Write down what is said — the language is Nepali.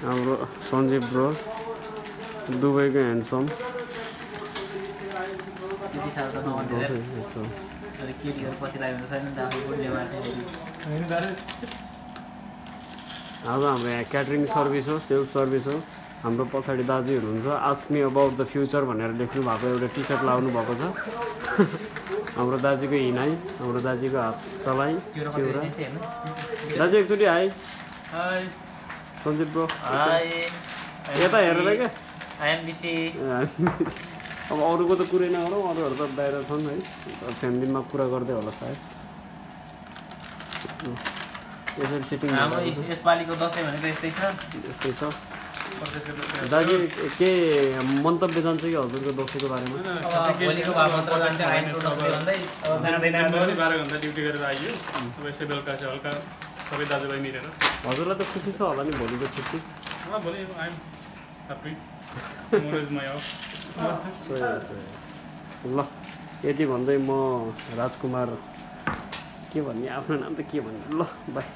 हाम्रो सञ्जीव ब्रो दुबईको ह्यान्डसम आज हाम्रो यहाँ क्याटरिङ सर्भिस हो, सेल्फ सर्भिस हो। हाम्रो पछाडि दाजु हुनुहुन्छ, ask me about the future भनेर लेख्नु भएको एउटा टी सर्ट लाउनु भएको छ। हाम्रो दाजुको हिनाइ, हाम्रो दाजुको हात चलाइ चिउरा। दाजु एकचोटि हाई सञ्जीव ब्रो यता हेरेर क्या अब अरूको त कुरै नगरौँ, अरूहरू त बाहिर छन् है, फ्यामिलीमा कुरा गर्दै होला सायद। यसरी सिटिङ यसपालिको दसैँ भनेको यस्तै छ। दाजु के मन्तव्य जान्छ कि हजुरको दसैँको बारेमा? भोलिको 12 घण्टा ड्युटी गरेर आइयो, अब यसै बेलुका चाहिँ हल्का सबै दाजुभाइ मिलेर। हजुरलाई त खुसी छ होला नि भोलिको छुट्टी? भोलि आइएम ह्याप्पी मोरेजमा हो। ल यति भन्दै म राजकुमार के भन्ने आफ्नो नाम त के भन्ने, ल बाई।